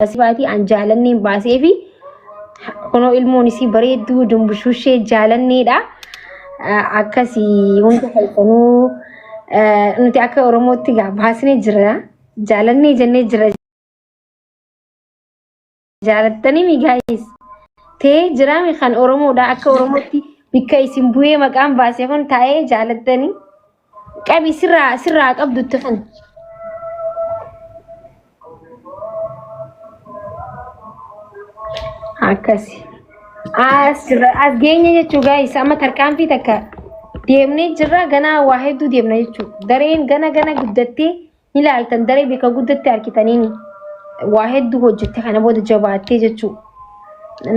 Sifaati an jaalanneen baasee fi kunoo ilmoon isii bareedduu dumbushuushee jaalanneedha. Akkasii hunda keessanuu nuti akka Oromootti gaa baasnee jira. Jaalannee jennee jira. Jaalattanii mi gaayis? Ta'ee jiraami kan Oromoodha akka Oromootti bikka isin bu'ee maqaan baasee kun taa'ee jaalattanii. Qabi sirraa sirraa qabdutti kan. Akkasi. As jirra as geenye jechuu gaayis amma tarkaanfii takka deemnee jirra ganaa waa hedduu deemna jechuu. Dareen gana gana guddattee ni laaltan daree bakka guddatti harkitaniini waa hedduu hojjette kana booda jabaattee jechuu.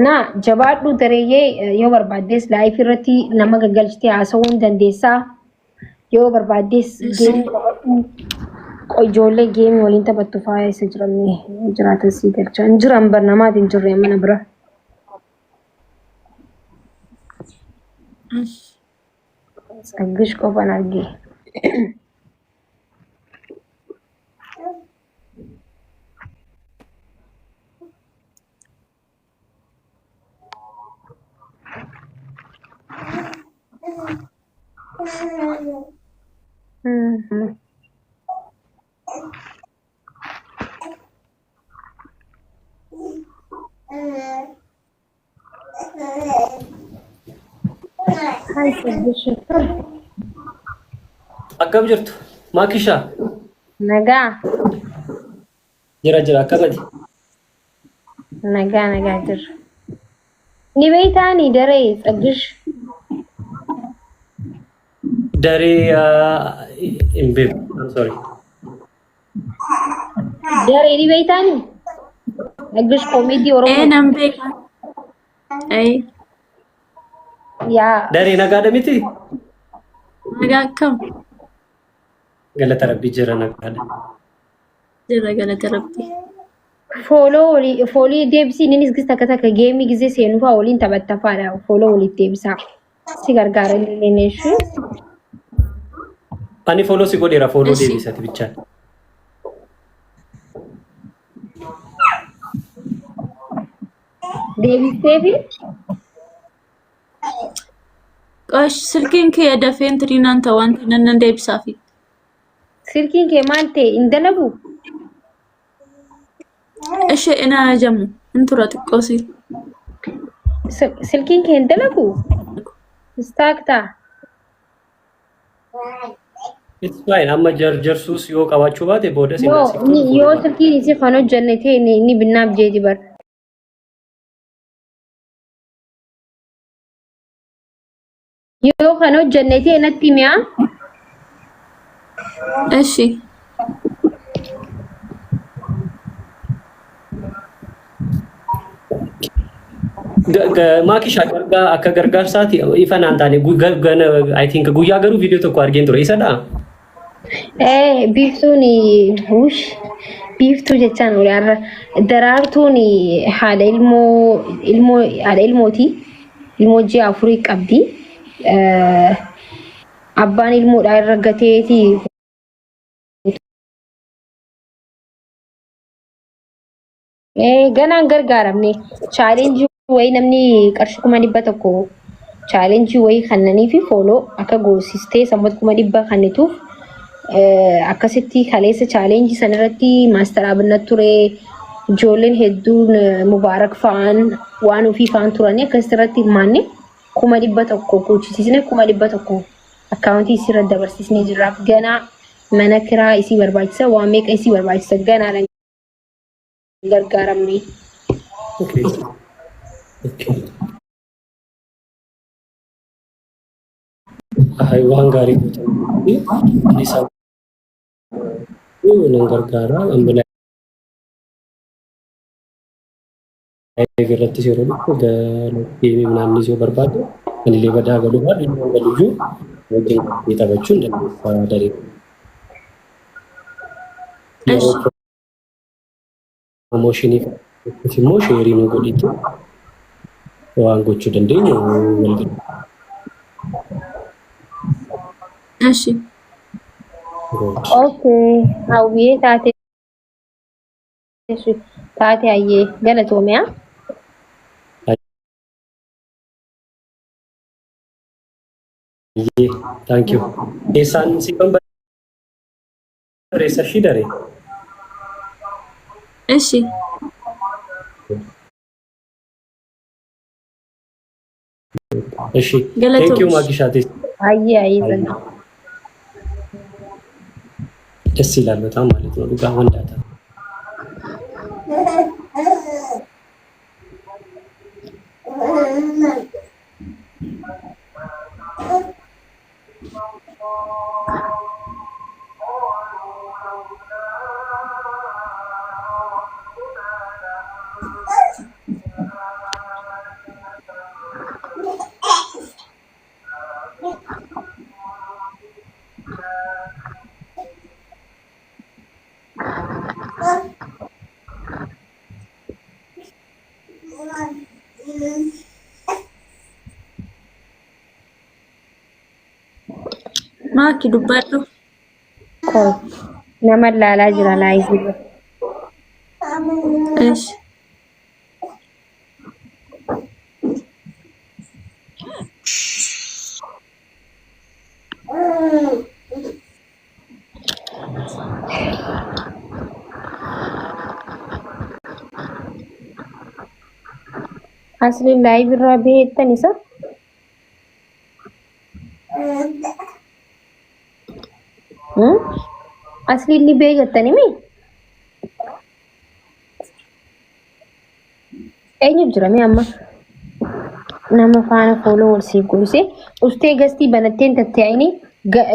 Na jabaadhu dareeyyee yoo barbaaddes laayifii irratti nama gaggalchitee haasa'uu ni dandeessaa. Yoo barbaaddes geemii taphadhu. Ijoollee geemii waliin taphattu faaya isa jiran jiraatan sii galcha. Hin jiran bar namaati hin jirre mana bira. Tsaggish qofan arge. Hi, Tsaggish. Akkam jirtu? Maakishaa? Nagaa. Jira jira akkamati? Nagaa nagaa jirra. Ni beektaanii daree Tsaggish. Daree hin beeku. I'm sorry. Daree ni beektaanii? Tsaggish koomedii Ee Oromoo. nan beeka. Ee Yaa Daree nagaadha miti? nagaa akkam? Galata Rabbii jira nagaadha. Jira galata Rabbii. Fooloo walii foolii deebisii innis gis takka takka geemii gisee seenu fa'aa waliin taphatta fa'aadha. Fooloo waliif deebisaa. Si gargaara inni neeshu. Ani follow si godheera follow Eshi. deebisati bichaan. Deebistee fi Qosh silkiin kee dafee intinii naan ta'u waan ta'eef nan nan deebisaafi. Silkiin kee maal ta'e hin dalagu? Ishee ina ajamu hin tura xiqqoosi. Silkiin kee hin dalagu? Istaak ta'a. It's fine. Amma jarjarsuus yoo qabaachuu baate booda si Yoo naasiftuu ni- dhufuu yoo danda'a. silkiin isii kan hojjenne ta'e ni ni binnaaf jeeti bar. Yoo kan hojjenne ta'e natti mi'a. Eshi. Maakishaa gargaa akka gargaarsaati ifa naan taane I think guyyaa garuu viidiyoo tokko argeen ture isadhaa? Ee biiftuun wush biiftuu jechaan oole har'a daraartuun haadha ilmoo ilmoo haadha ilmooti ilmoo ji'a afurii qabdi. Abbaan ilmoodhaa irra gateeti Ganaan gargaaramne chaalenjii wayii namni qarshii 100,000 chaalenjii wayii kannanii fi fooloo akka goosistee sammuu 100,000 kannituuf akkasitti kaleessa chaalenjii sanarratti maastar Abinnat ture ijoolleen hedduun Mubaarak fa'aan waan ofii fa'aan turanii akkasitti irratti hirmaanne 100,000 gochisiisne 100,000 akkaawuntii isirra dabarsisnee jirraaf ganaa mana kiraa isii barbaachisa waan meeqa isii barbaachisa ganaadha gargaaramne. Okay. Okay. Ay, waan gaarii gootan. Ani isaan nan gargaara. Amma live irrattis yeroo dhufu deemee naannis yoo barbaade anillee badaa galuu baadhu inni galuyyuu wajjin taphachuu hin dandeessa daree. Yeroo Eshi. promooshinii immoo sheerii nu godhitu waan gochuu dandeenyu wal Eshi. Good. Okay, hawwiyee taate. Taate hayyee galatoomiyaa. Hayyee thank you. Keessaan siifan barreessa ishii daree. Ishi. Ishi. Thank you Galatoomi. Maakishaatis. Hayyee hayyee sana. ደስ ይላል በጣም ማለት ነው። ዱጋ ወንዳታ Maaki dubbadhu. Qoy nama laalaa jira laayivii irra. Ishi. Asli live irraa beektan isa. Hmm? Asli illee beektani mi? Eenyu jira mi amma? Nama faana fooloo wal siif godhuse ustee gastii banatteen tatta'anii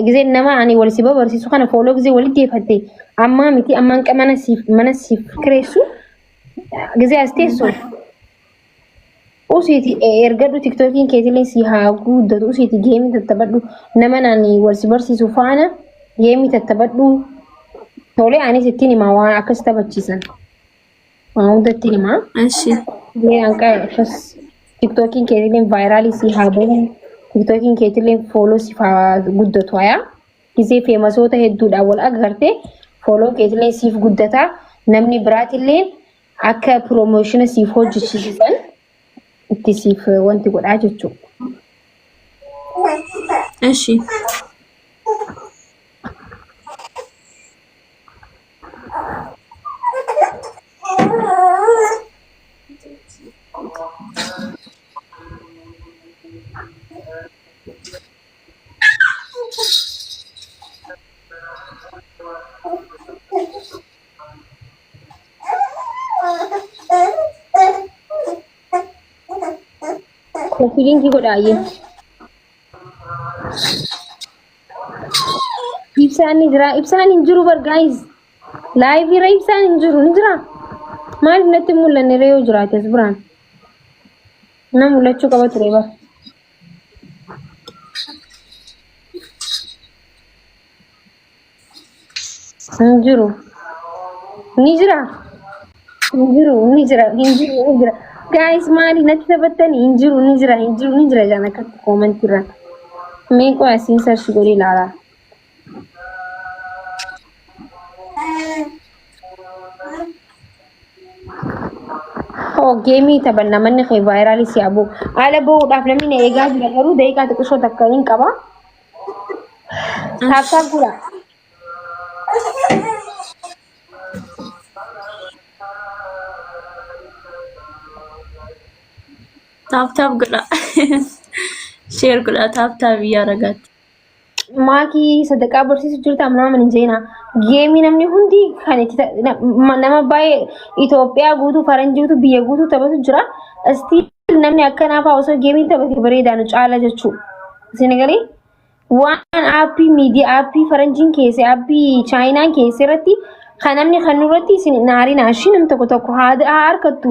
gizeen nama ani wal si barsiisu kana fooloo gizee walitti deeffatte ammaa miti ammaan mana siif kireessu gizee as teessu usiiti ergadhu tiktookiin keetillee si haa guddatu usiiti geemii tattabadhu nama nani wal si barsiisu faana geemii tattabadhu tolee anis ittiin himaa waan akkas taphachiisan waan hunda ittiin himaa. Ishi. Mee anka akkas tiktookiin keetillee vaayiraalii si haa bahu tiktookiin keetillee fooloo si haa guddatu hayaa gisee feemasoota hedduudhaan wal agarte fooloon keetillee siif guddataa namni biraatillee akka piroomoshina siif hojjechiisan itti siif wanti godhaa jechuudha. Ishi. Koofii linkii godhaayyee. Ibsaan ni jira. Ibsaan hin jiru bar guys. Live irra ibsaan hin jiru ni jira. Maaliif natti hin mul'anne ree yoo jiraate as biraan. Na mul'achuu qaba ture bar. Hin jiru. Ni jira. Hin jiru ni jira hin jiru ni jira. Guys maali natti taphattanii hin jiru ni jira hin jiru ni jira jaan akkatti koomantii irra. Mee qoy asiin sarchi godhee ilaalaa. Hoo geemii taphanna manni kee vaayiraalii si haa bu'u. Haala bu'uudhaaf namni na eegaa jira garuu daqiiqaa xiqqishoo takka hin qaba. Taap taap godhaa. Taap taap godha. Share godha taap taap እያደረጋችሁ Maakii sadaqaa barsiisu jirta ammaa hin jeenaa. Geemii namni hundi kan itti nama baay'ee Itoophiyaa guutuu faranjii guutuu biyya guutuu taphatu jira. Istiil namni akkanaa fa'aa osoo geemii taphate bareedaa nu caala jechuudha. Isin galee waan aappii miidiyaa aappii faranjiin keesse aappii chaayinaan keesse irratti kan namni kan nurratti isin hin aarinaa ishii nam tokko tokko haa harkattu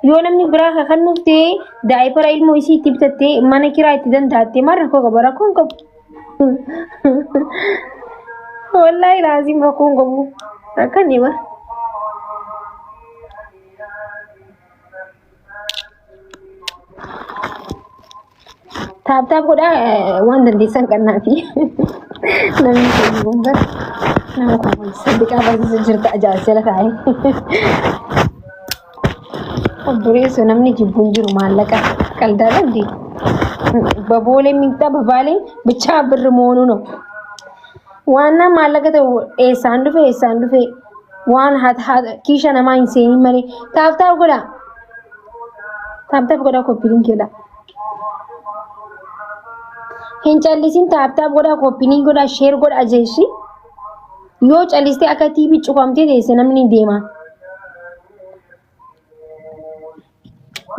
yoo namni biraa kan kennuuf ta'e daa'ipara ilmoo isii itti bitattee mana kiraa itti danda'atte maal rakkoo qaba rakkoo hin qabu. Wallaahi laaziim rakkoo hin qabu. Rakkanne bara. Taap taap godhaa waan dandeessan qannaafi. Namni kun gumbar nama kun saddiqaa barsiisa jirta ajaa'ibsela taa'e. Obboleessa namni jibbu hin jiru maallaqa qaldaadha እንዴ? በቦሌ የሚምጣ በባሌ ብቻ ብር መሆኑ ነው። ዋና maallaqa ta'u eessaan dhufe eessaan dhufe waan kiisha namaa hin seenin malee tap tap godhaa. Tap tap godhaa copy link godhaa. Hin callisin tap tap godhaa copy link godhaa share godhaa jeeshi. Yoo callistee akka tiibii cufamtee teesse namni ni deema.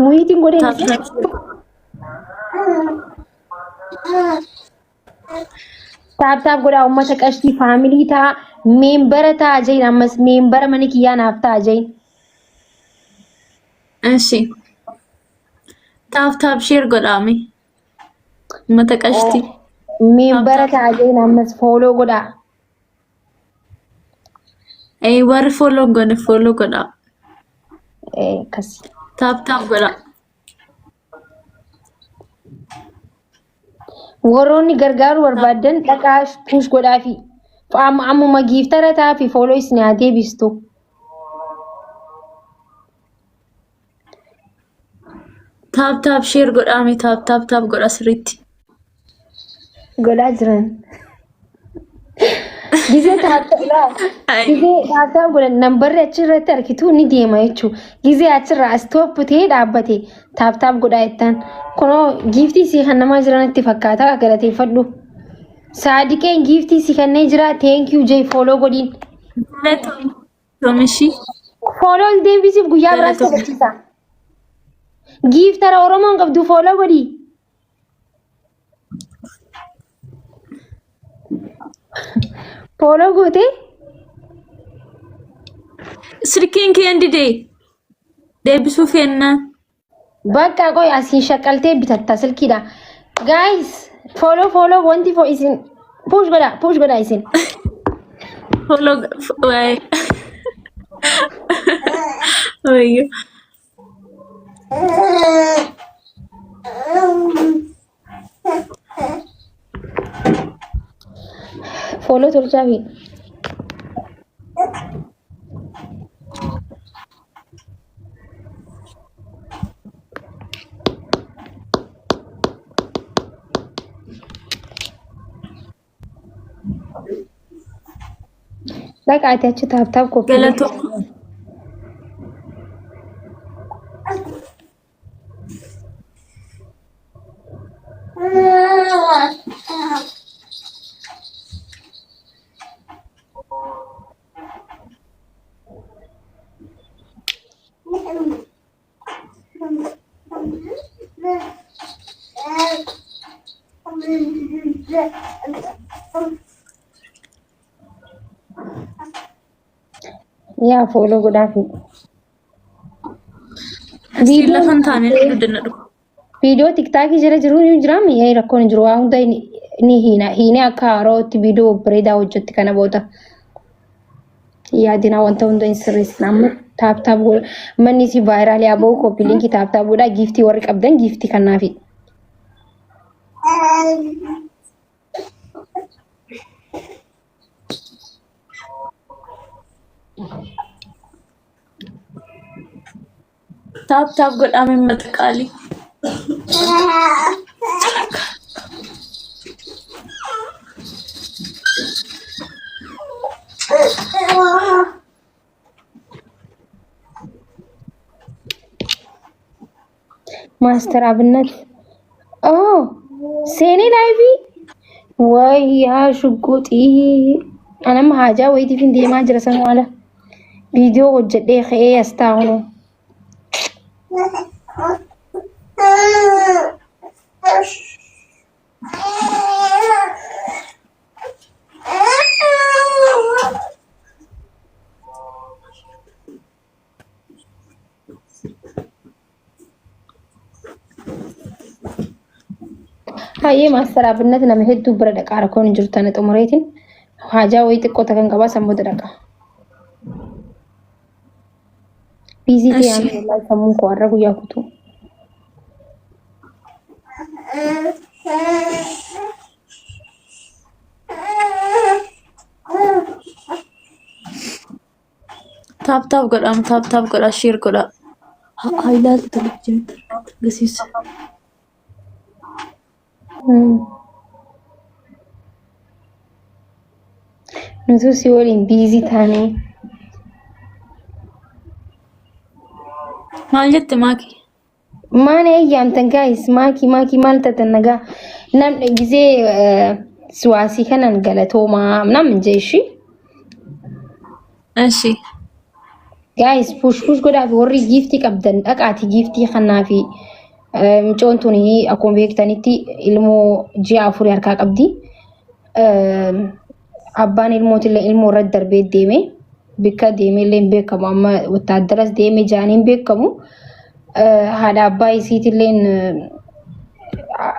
Muyiitiin godhee Tap tap. Tap tap godhaa uummata qashtii family ta'a member ta'a jeen ammas member mana kiyyaa naaf ta'a jeen. Eshi. Tap tap share godhaame. Uummata qashtii. Member ta'a jeen ammas follow godhaa. Warri follow hin goone follow godhaa. Akkas. Tap tap godhaa. Warroonni gargaaruu barbaadan dhaqaa push godhaafi. Ammuma gifter ta'aa fi follow isin haa deebistu. Tap tap share godhaame tap tap tap godha sirriitti. Godhaa jiran. Gizee tap gizee tap tap godhan nambarri achirratti argitu ni deema jechuudha. Gizee achirraa stop ta'ee dhaabbate tap tap godhaa jettan. Kunoo giiftii sii kan namaa jiranitti fakkaata galateeffadhu. Saadiqeen giiftii si kennee jira thank you jee follow godhiin. Toomishii. Follow deebisiif guyyaa biraas Galatoomi. taphachiisa. Gifter Oromoon qabdu follow godhi. Follow gootee Silkiin kee didee deebisuu feennaan. Bakka qoy asiin shaqqaltee bitatta silkiidha. Guys, follow follow wanti fo isin push godha push godha isin. Follow waa'ee. Wayyo. Follow tolchaa fi. Dhaqa ati achi tap tap copy. Galatooma. Yaa follow godhaafi. Siin lafa hin taane guddina dhufu. Viidiyoo TikTokii jala jiru ni jira mi'ee rakkoon hin jiru waa hunda ni hiina hiinee akka haarootti viidiyoo bareedaa hojjetti kana booda. Yaadina wanta hunda hin sirreessina amma tap tap godha manni si viral haa ba'u copy linkii tap tap godhaa giiftii warri qabdan giiftii kannaafi. Tap tap godhaa uummata qaalii. Master Abinat. Oh, seenee live. Wayyaa shugguxii. Anamma haajaa wayiitiif hin deemaa jira sanuu ala. Viidiyoo hojjedhee ka'ee as taa'u. Hayyee Master Abinat nama hedduu bira dhaqaa rakkoon hin jirtu tana xumureetiin haajaa wayii xiqqoo takkan qabaa san booda dhaqa. Busy ta'e Eshi. ani wallahi sammuun koo har'a guyyaa guutuu. Tap tap godhaa tap tap godhaa share godhaa. Haa ilaaltu televizyiinitti agarsiisa. Nutu si waliin biizii taanee. Maal jette Maaki? Maal eeyyaamtan guys maakii maakii maal taatan nagaa namni gizee siwaasii kanan galatoomaa namni jeeshi. Eshi. Guys push push godhaaf warri giiftii qabdan dhaqaati giiftii kanaa fi mucoon tun akkuma beektanitti ilmoo ji'a afurii harkaa qabdi. Abbaan ilmootillee ilmoo irratti darbee deeme bikka deemeellee hin beekamu amma wattaaddaras deeme jaanii hin beekamu. Haadha abbaa isiitilleen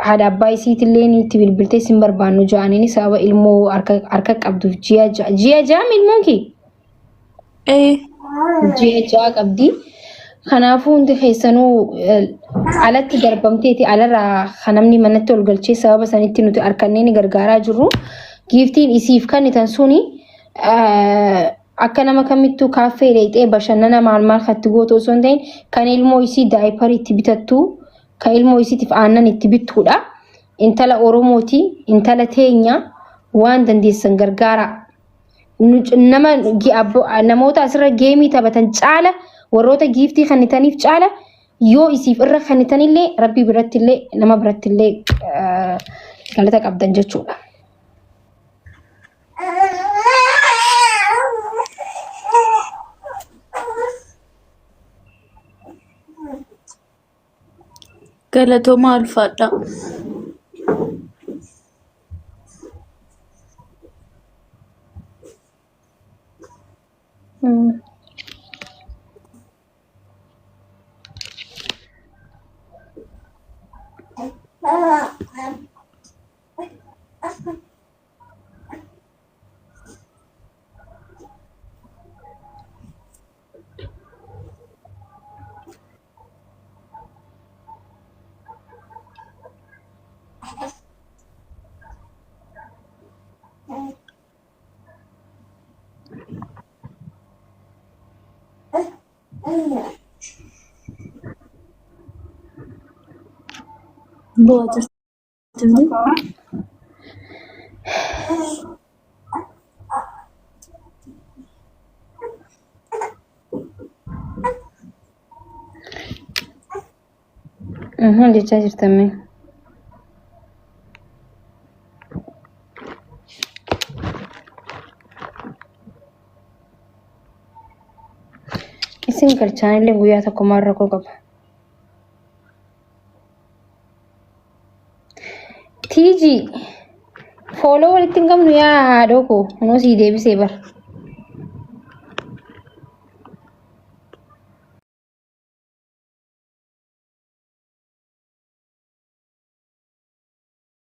haadha abbaa isiitilleen itti bilbiltee sin barbaannu jaaniin sababa ilmoo harka qabduuf ji'a ja'a ji'a ja'a ilmoon kee? Ee. Ji'a ja'a qabdi. Kanaafuu hundi keessanuu alatti darbamteeti alarraa kan namni manatti ol galchee sababa sanitti nuti harkannee ni gargaaraa jirru. Giiftiin isiif kennitan suni akka nama kamittuu kaaffee dheeyxee bashannana maal maal katti gootu osoo hin ta'in kan ilmoo isii daayiparii itti bitattu kan ilmoo isiitiif aannan itti bittuudha. Intala Oromooti, intala teenya waan dandeessan gargaaraa. Nama namoota asirra geemii taphatan caala warroota giiftii kennitaniif caala yoo isiif irra kennitanillee rabbii birattillee nama birattillee galata qabdan jechuudha. Galatoomaa ulfaadhaa. Bu'aa jirti miti. Maal jechaa jirtan mee? Isin galchaanillee guyyaa tokko maal rakkoo qaba? Tiiji fooloo walitti hin qabnu yaa haadhoo koo kunoo sii deebisee bara.